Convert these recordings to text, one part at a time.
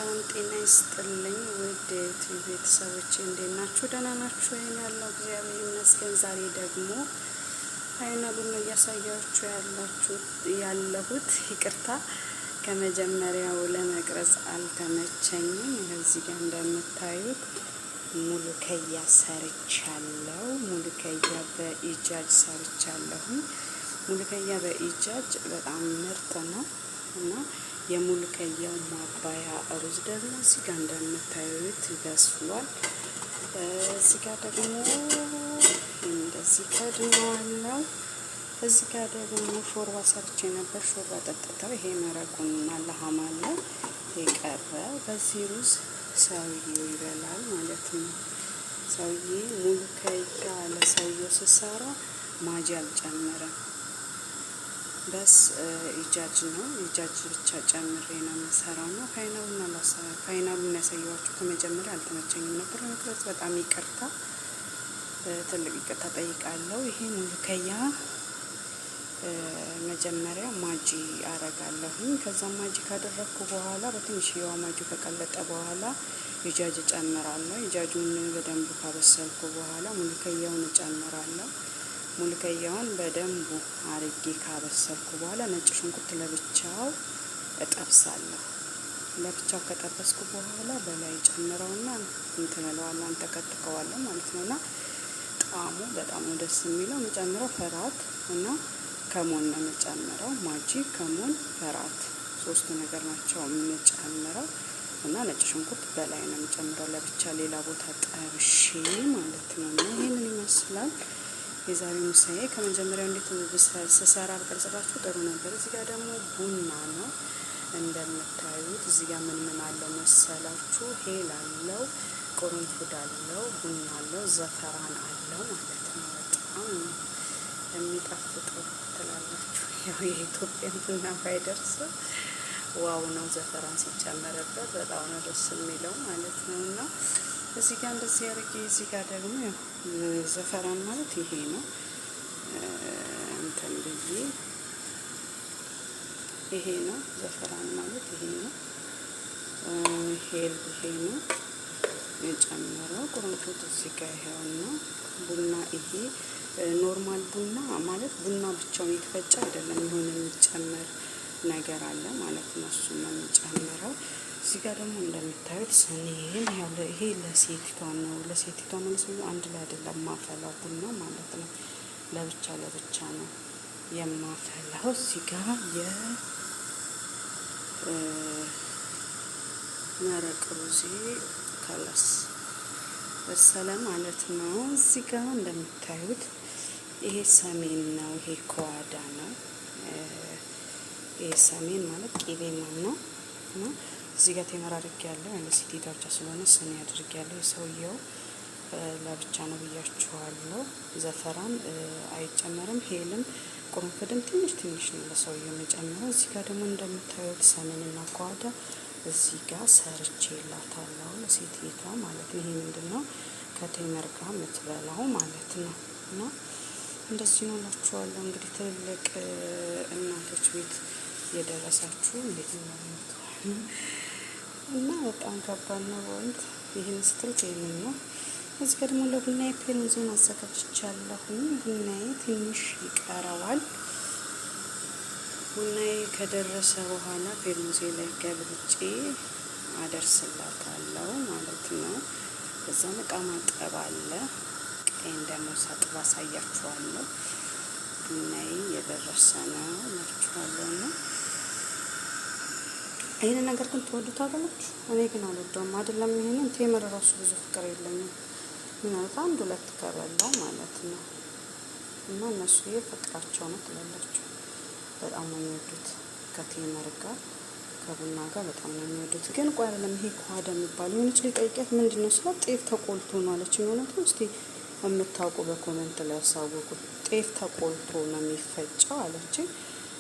ሰላም ጤና ይስጥልኝ ውድ የዩቲዩብ ቤተሰቦቼ እንዴት ናችሁ? ደህና ናችሁ? ይሄን ያለው እግዚአብሔር ይመስገን። ዛሬ ደግሞ final ኡን ነው እያሳያችሁ ያላችሁ ያለሁት። ይቅርታ ከመጀመሪያው ለመቅረጽ አልተመቸኝም። እዚህ ጋር እንደምታዩት ሙሉከያ ሰርቻለሁ። ሙሉከያ በኢጃጅ ሰርቻለሁኝ። ሙሉከያ በኢጃጅ በጣም ምርጥ ነው እና የሙሉከያው ማባያ ሩዝ ደግሞ እዚህ ጋር እንደምታዩት በስሏል። እዚህ ጋር ደግሞ እንደዚህ ከድነዋለሁ። እዚህ ጋር ደግሞ ሾርባ ሰርቼ ነበር። ሾርባ ጠጥተው ይሄ መረቁንና ለሀም አለ የቀረ በዚህ ሩዝ ሰውዬው ይበላል ማለት ነው። ሰውዬ ሙሉከያ ለሰውዬው ስሰራ ማጂ አልጨምርም። በስ ኢጃጅ ነው። ኢጃጅ ብቻ ጨምሬ ነው የምሰራው ነው። final ኡን ያሳየኋችሁ ከመጀመሪያ አልተመቸኝም ነበር መቅረጽ። በጣም ይቅርታ፣ ትልቅ ይቅርታ ጠይቃለሁ። ይሄ ሙሉከያ መጀመሪያ ማጂ አረጋለሁኝ። ከዛ ማጂ ካደረግኩ በኋላ በትንሽዬዋ ማጂ ከቀለጠ በኋላ ኢጃጅ እጨምራለሁ። ኢጃጁን በደንብ ካበሰልኩ በኋላ ሙሉከያውን እጨምራለሁ። ሙሉከያውን በደንቡ አርጌ ካበሰልኩ በኋላ ነጭ ሽንኩርት ለብቻው እጠብሳለሁ። ለብቻው ከጠበስኩ በኋላ በላይ ጨምረውና እንትን እለዋለሁ፣ አንተከትከዋለሁ ማለት ነውና ጣዕሙ በጣም ነው ደስ የሚለው። የምጨምረው ፍራት እና ከሞን ነው የምጨምረው። ማጂ፣ ከሞን፣ ፍራት ሶስቱ ነገር ናቸው የምጨምረው እና ነጭ ሽንኩርት በላይ ነው የምጨምረው ለብቻ ሌላ ቦታ ጠብሼ ማለት ነው። እና ይሄንን ይመስላል የዛሬው ምሳዬ። ከመጀመሪያው እንዴት ስሰራ ብቀርጽላችሁ ጥሩ ነበር። እዚህ ጋር ደግሞ ቡና ነው እንደምታዩት። እዚህ ጋር ምን ምን አለው መሰላችሁ? ሄል አለው፣ ቅርንፉድ አለው፣ ቡና አለው፣ ዘፈራን አለው ማለት ነው። በጣም የሚጣፍጠው ትላላችሁ። ያው የኢትዮጵያ ቡና ባይደርስ wow ነው። ዘፈራን ሲጨመርበት በጣም ነው ደስ የሚለው ማለት ነው። እና እዚህ ጋር እንደዚህ አድርጌ እዚህ ጋር ደግሞ ያው ዘፈራን ማለት ይሄ ነው። እንትን ብዬ ይሄ ነው ዘፈራን ማለት ይሄ ነው። ሄል ይሄ ነው የጨመረው ቅርንፉድ እዚህ ጋር ይሄውና ቡና ይሄ normal ቡና ማለት ቡና ብቻውን የተፈጨ አይደለም፣ የሆነ የሚጨመር ነገር አለ ማለት ነው። እሱን ነው የሚጨምረው። እዚህ ጋር ደግሞ እንደምታዩት ስኒን ያው ይሄ ለሴቲቷ ነው። ለሴቲቷ ነው ለሰውዬው አንድ ላይ አይደለም ማፈላው ቡና ማለት ነው። ለብቻ ለብቻ ነው የማፈላው። እዚህ ጋር የመረቅ ሩዜ ከለስ በሰለ ማለት ነው። እዚህ ጋር እንደምታዩት ይሄ ሰሜን ነው። ይሄ ከዋዳ ነው። ይሄ ሰሜን ማለት ቂቤ ነው እና እዚህ ጋር ቴምር አድርጌያለሁ። ያለ ሲቲቷ ብቻ ስለሆነ ስኒ አድርጌያለሁ። የሰውየው ለብቻ ነው ብያችኋለሁ። ዘፈራን አይጨመርም። ሄልም ቁርንፍድም ትንሽ ትንሽ ነው ለሰውየው የሚጨምረው። እዚህ ጋር ደግሞ እንደምታዩት ሰሜንና ከዋዳ እዚህ ጋር ሰርቼላታለሁ ለሴትየቷ ማለት ነው። ይሄ ምንድነው ከቴምር ጋር የምትበላው ማለት ነው። እና እንደዚህ ነው እላችኋለሁ። እንግዲህ ትልልቅ እናቶች ቤት የደረሳችሁ እንዴት ነው እና በጣም ከባድ ነው በእውነት። ይህን ስትሉት ይህንን ነው። እዚህ ጋር ደግሞ ለቡናዬ ፔርሙዜን አዘጋጅቻለሁኝ። ቡናዬ ትንሽ ይቀረዋል። ቡናዬ ከደረሰ በኋላ ፔርሙዜ ላይ ገልብጬ አደርስላታለሁ ማለት ነው። ከዛም እቃ ማጠብ አለ። እቃዬን ደግሞ ሳጥብ አሳያችኋለሁ። ቡናዬ የደረሰ ነው እላችኋለሁ። እና ይህንን ነገር ግን ትወዱታላችሁ? እኔ ግን አልወደውም። አይደለም ይሄንን ቴምር ራሱ ብዙ ፍቅር የለኝም። ምናልባት አንድ ሁለት ከበላው ማለት ነው። እና እነሱ ይሄ ፍቅራቸው ነው ትላላችሁ። በጣም ነው የሚወዱት ከቴምር ጋር ከቡና ጋር በጣም ነው የሚወዱት። ግን ቆይ አይደለም ይሄ ከዋዳ የሚባለው የሆነች ልጅ ጠይቂያት ምንድን ነው ስላት ጤፍ ተቆልቶ ነው አለችኝ። እውነት ነው? እስቲ የምታውቁ በ comment ላይ ያሳውቁ። ጤፍ ተቆልቶ ነው የሚፈጨው አለችኝ።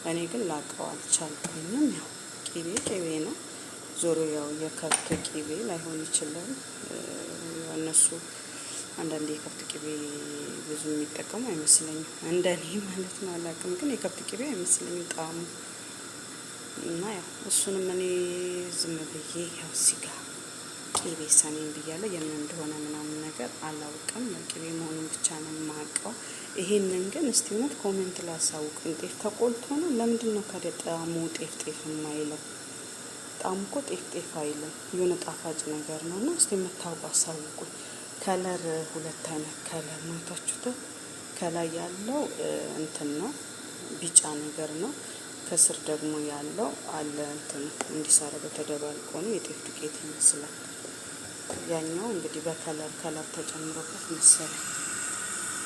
እኔ ግን ላቀው አልቻልኩኝም። ያው ቂቤ ቂቤ ነው ዞሮ ያው የከብት ቂቤ ላይሆን ይችላል። እነሱ አንዳንዴ የከብት ቂቤ ብዙ የሚጠቀሙ አይመስለኝም፣ እንደኔ ማለት ነው። አላውቅም፣ ግን የከብት ቂቤ አይመስለኝም ጣዕሙ እና ያው እሱንም እኔ ዝም ብዬ ያው እዚህ ጋር ቅቤ ሰሜን ብያለሁ። የምን እንደሆነ ምናምን ነገር አላውቅም። ያው ቅቤ መሆኑን ብቻ ነው የማውቀው። ይሄንን ግን እስቲ እውነት comment ላይ አሳውቁኝ። ጤፍ ተቆልቶ ነው? ለምንድን ነው ታዲያ ጣዕሙ ጤፍ ጤፍ የማይለው? ጣዕሙ እኮ ጤፍ ጤፍ አይልም፣ የሆነ ጣፋጭ ነገር ነው። እና እስቲ የምታውቁ አሳውቁኝ። Color ሁለት አይነት color ነው አይታችሁታል። ከላይ ያለው እንትን ነው ቢጫ ነገር ነው። ከስር ደግሞ ያለው አለ እንትን እንዲሰራ ተደባልቆ ነው። የጤፍ ዱቄት ይመስላል። ያኛው እንግዲህ በ color color ተጨምሮበት መሰለኝ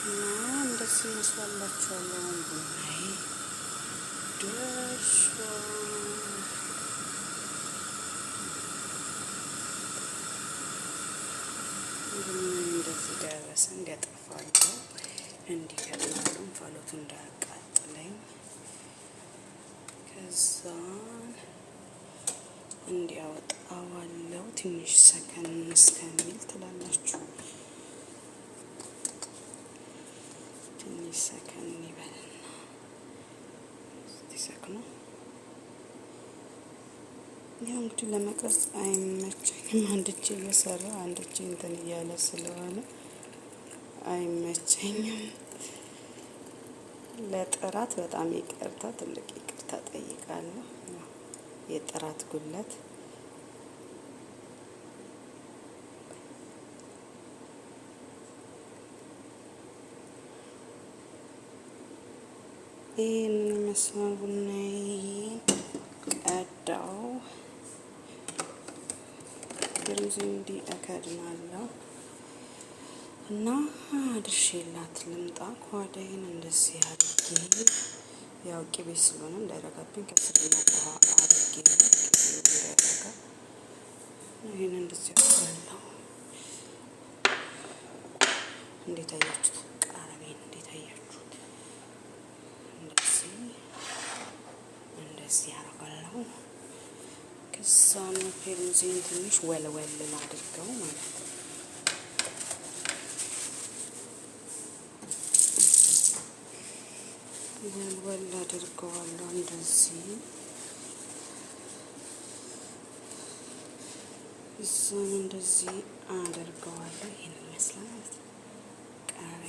እና እንደዚህ ይመስላላችኋለሁ። ቡናዬ ደርሷል። እንደዚህ ደረሰ። እንዲያጠፋለሁ እንዲከድናለሁ እንፋሎቱ እንዳያቃጥለኝ። ከዛን እንዲያወጣዋለሁ ትንሽ ሰከን እስከሚል ትላላችሁ። ትንሽ ሰከን ይበልና እስቲ ሰክኖ ያው እንግዲህ ለመቅረጽ አይመቸኝም። አንድ እጄ እየሰራ አንድ እጄ እንትን እያለ ስለሆነ አይመቸኝም። ለጥራት በጣም ይቅርታ፣ ትልቅ ይቅርታ ጠይቃለሁ። የጥራት ጉድለት ይህንን ይመስላል። ቡናዬን ቀዳው። ፌርሙዝ እንዲህ እከድናለሁ እና አድርሼላት ልምጣ። ኳዳዬን እንደዚህ አድርጌ ያው ቅቤ ስለሆነ እንዳይረጋብኝ ከስር ውሃ አድርጌ እንዳይረጋ ይህን እንደዚህ አድርጋለሁ። እንዴት አያችሁት? ቃረቤን እንዴት አያችሁት? እንደዚህ እንደዚህ አደርጋለሁ። ከዛም ፌርሙዜን ትንሽ ወልወል ላድርገው ማለት ነው። ወልወል አድርገዋለሁ እንደዚህ። እዛም እንደዚህ አደርገዋለሁ። ይሄን ይመስላል ማለት ነው። ቃሪ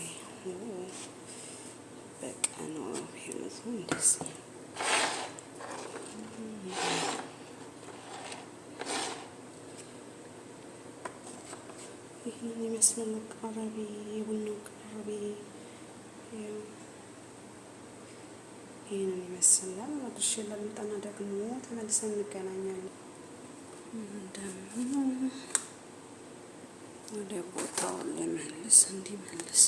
በቀኑ ፌርሙዙ እንደዚህ ይህንን ይመስላል። አቀራረቢ የቡና አቀራረቢ ይህንን ይመስላል። አድርሼ ለምጣና ደግሞ ተመልሰን እንገናኛለን። ደግሞ ወደ ቦታው ልመልስ እንዲመልስ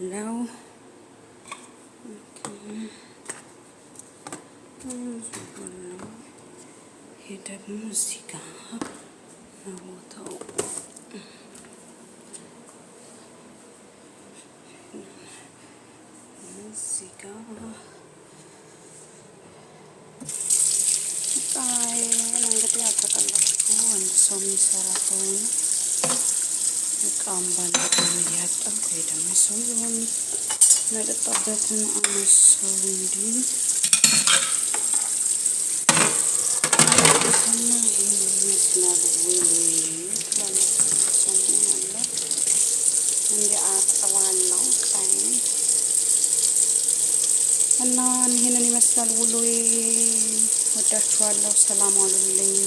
ለው ይሄ ደግሞ እዚህ ጋር ነው ቦታው። እዚህ ጋር እንግዲህ አጠቃላችሁ አንድ ሰው የሚሰራ ከሆነ እቃም ባለቀም እያጠብኩ ወይ ደግሞ ሰውየውን መጠጣበትን አነሳው እንዲህ እና ይህን ይመስላል። ውል እንዲህ አጥባለሁ እቃዬን እና ይህንን ይመስላል ውሎዬ። ወዳችኋለሁ። ሰላም ዋሉልኝ።